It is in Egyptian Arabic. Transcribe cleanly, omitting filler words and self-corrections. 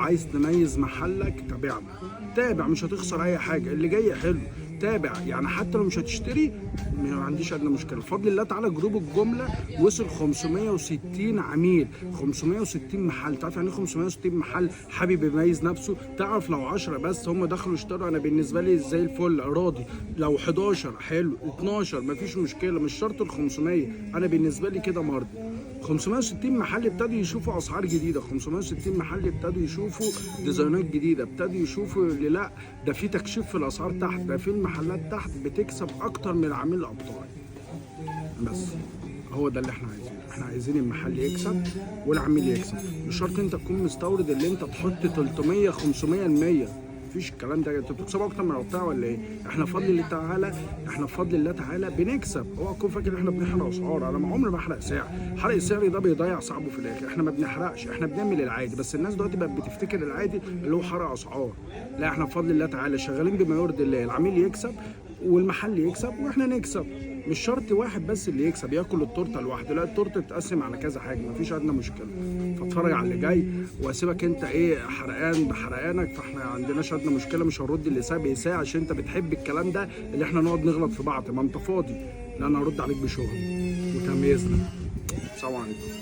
عايز تميز محلك تابعنا، تابع، مش هتخسر اي حاجه، اللي جاي حلو، تابع. يعني حتى لو مش هتشتري ما عنديش ادنى مشكلة. بفضل الله تعالى group الجملة وصل 560 عميل، 560 محل. تعرف يعني ايه 560 محل حابب يميز نفسه؟ تعرف لو 10 بس هم دخلوا اشتروا، انا بالنسبة لي زي الفل، راضي. لو 11 حلو، 12 مفيش مشكلة، مش شرط ال 500، انا بالنسبة لي كده مرضي. 560 محل ابتدوا يشوفوا اسعار جديدة، 560 محل ابتدوا يشوفوا design ات جديدة، ابتدوا يشوفوا اللي لا ده في تكشيف في الاسعار تحت، ده في المحلات تحت بتكسب اكتر من العميل القطاعي. بس هو ده اللي احنا عايزينه، احنا عايزين المحل يكسب والعميل يكسب. مش شرط انت تكون مستورد اللي انت تحط 300 500 ال 100، مفيش الكلام ده. انتوا بتكسبوا اكتر من القطاع ولا ايه؟ احنا بفضل الله تعالى، احنا بفضل الله تعالى بنكسب. اوعى تكون فاكر احنا بنحرق اسعار، انا ما عمري ما احرق سعر. حرق السعر ده بيضيع صاحبه في الاخر. احنا ما بنحرقش، احنا بنعمل العادي، بس الناس دلوقتي بقت بتفتكر العادي اللي هو حرق اسعار. لا، احنا بفضل الله تعالى شغالين بما يرضي الله، العميل يكسب والمحل يكسب واحنا نكسب. مش شرط واحد بس اللي يكسب ياكل التورتة لوحده، لا، التورتة تتقسم على كذا حاجة، مفيش ادنى مشكلة. فاتفرج على اللي جاي واسيبك انت ايه حرقان بحرقانك، فاحنا عندناش ادنى مشكلة، مش هنرد اللي ساب اساءه عشان انت بتحب الكلام ده اللي احنا نقعد نغلط في بعض. ما انت فاضي، لا انا هرد عليك بشغلي وتميزنا. السلام عليكم.